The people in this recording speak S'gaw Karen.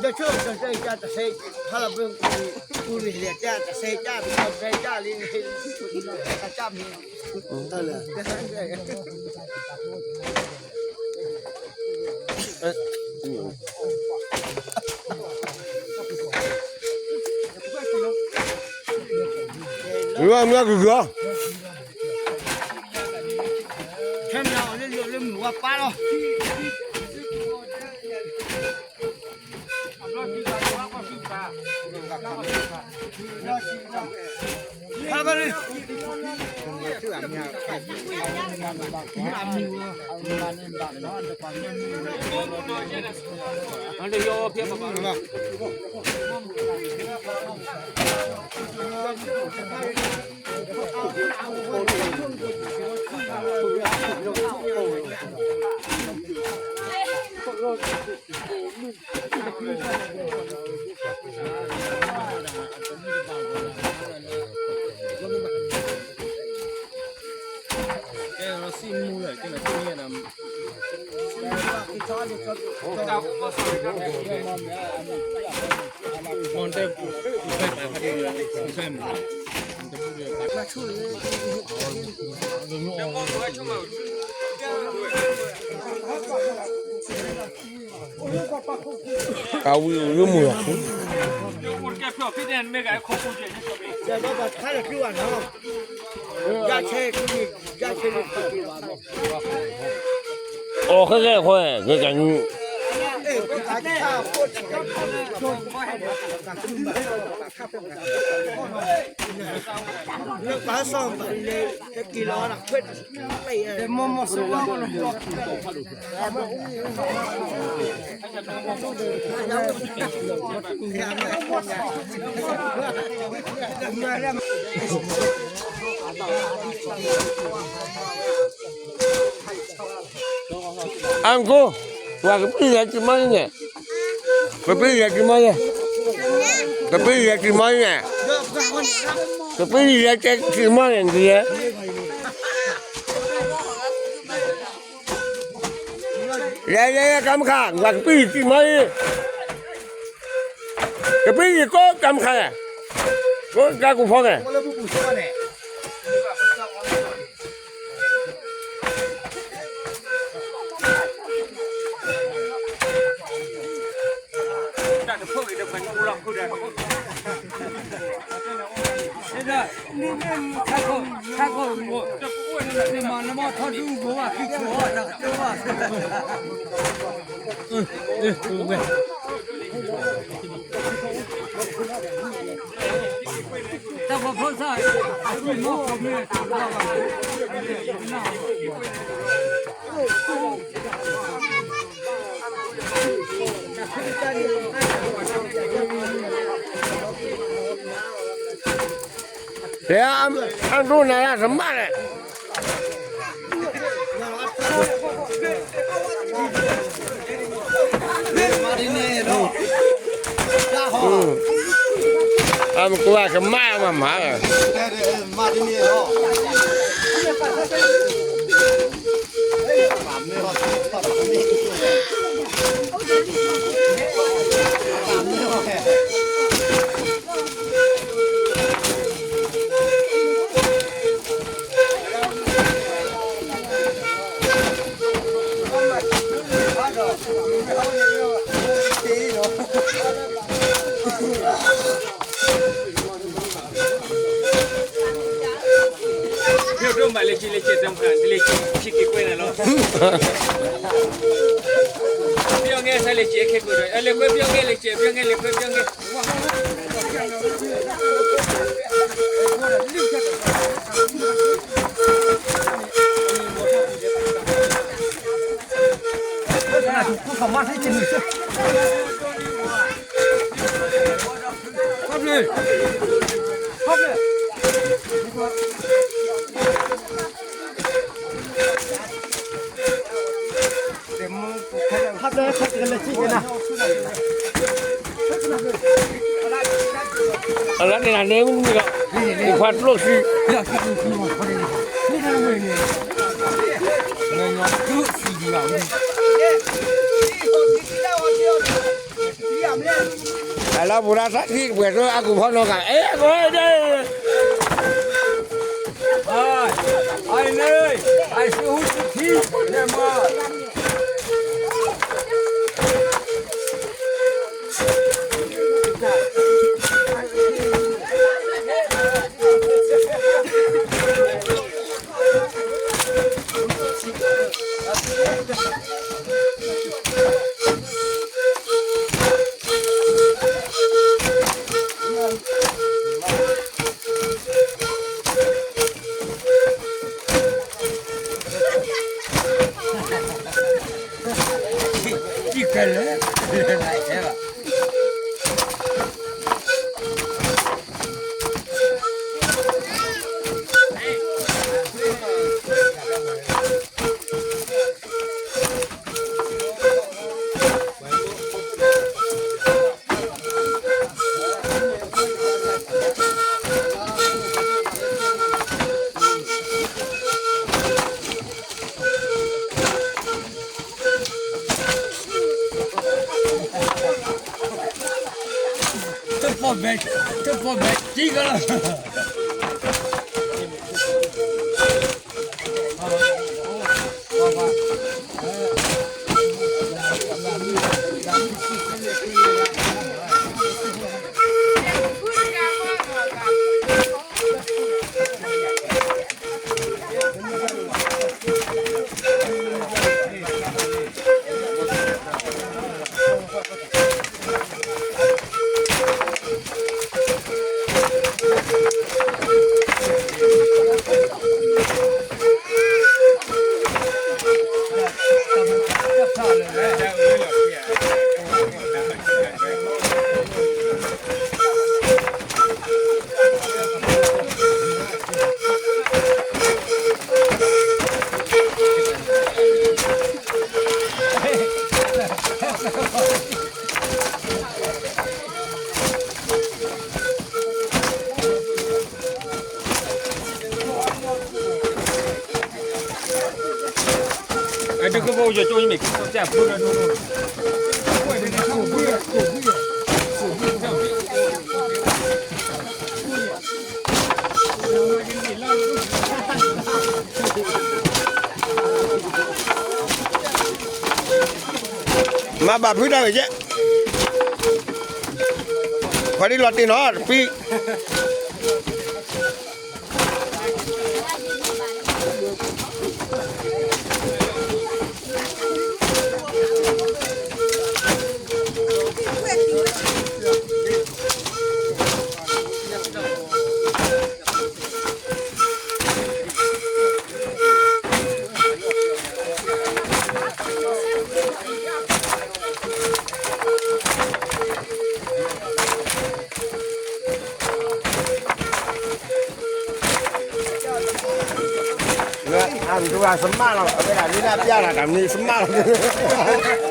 ဆိၣ်တၢ်တၢ်တၢ်တၢ် ဖးလီၤပှၤ ပူၤရ့ၣ်လဲၣ်တၢ်တၢ် တၢ်မ့ၢ် တၢ်မ့ၢ် မ့ၢ်ကဂီၤ ထဲမ့ၢ်အီၤလၢလၢမုၢ်ဝါပၢ်လီၤ ကဝံၤအိၣ်လၢမုၢ်လီၤ အီၣ်ခဲကဲခွဲ ကဲကဲနူ အါကိ ပှၤကပှံၢ်ယၤတံၤမီန့ၣ် ကပှံၢ်ယၤတံၤမီန့ၣ် ကပှံၢ်ယၤတံၤမီန့ၣ် ကပှံၢ်ယၤတံၤမီန့ၣ် ယဲ ယဲ ယဲ ကမခါ ပှၤကပှံၢ်ယၤတံၤမီန့ၣ် ကပှံၢ်ယၤကိးကမခါန့ၣ် ကိးကါကိးဖီန့ၣ် တဲအဒိနၤတမၣ်လဲၣ် အမကွၢ်ကမၣ်မၤမၤ ဖဲဒိၣ်မးလဲၤက့ၤလဲၤက့ၤတမၤ လဲၤက့ၤက့ၤကွဲနၤလီၤ ပယီၤငဲဆါလဲၤက့ၤခဲကိာ်ဒီး လဲၤကွဲပယီၤငဲလဲၤက့ၤ ပယီၤငဲလဲၤကွဲပယီၤငဲ အလၢန့ၣ်နၤန့ၣ်မုၢ်ဒီး ယခွါကျိၣ်စံ လၢညါကျိၣ်စံဒံးဘၣ်ဝဲ ယမ့ၢ် လၢပူၤရၣ်သၣ်ထံၣ်ပှဲၤသိအကူၣ်ဖီနီၢ်ဂၤ အဲၣ်ဂီၢ်ဒၣ် အန့ၣ် အစုဟူစုထံ လဲၤမး တၢ်ဖီၣ်မဲာ်, တၢ်ဖီၣ်မဲာ်တံၢ်ကလီၤ. မၤဘၣ်ဖုတၢ်ဂ့ၤကဲ, ပှၤဒ်လီၤတ့ၢ်နီၤတပံ အဒိၣ်အစမၢ်လီၤ, အဝဲဒၣ်လၢဒၣ်ပျၢ်တၢ်တၢ်မနုၤစမၢ်လီၤ.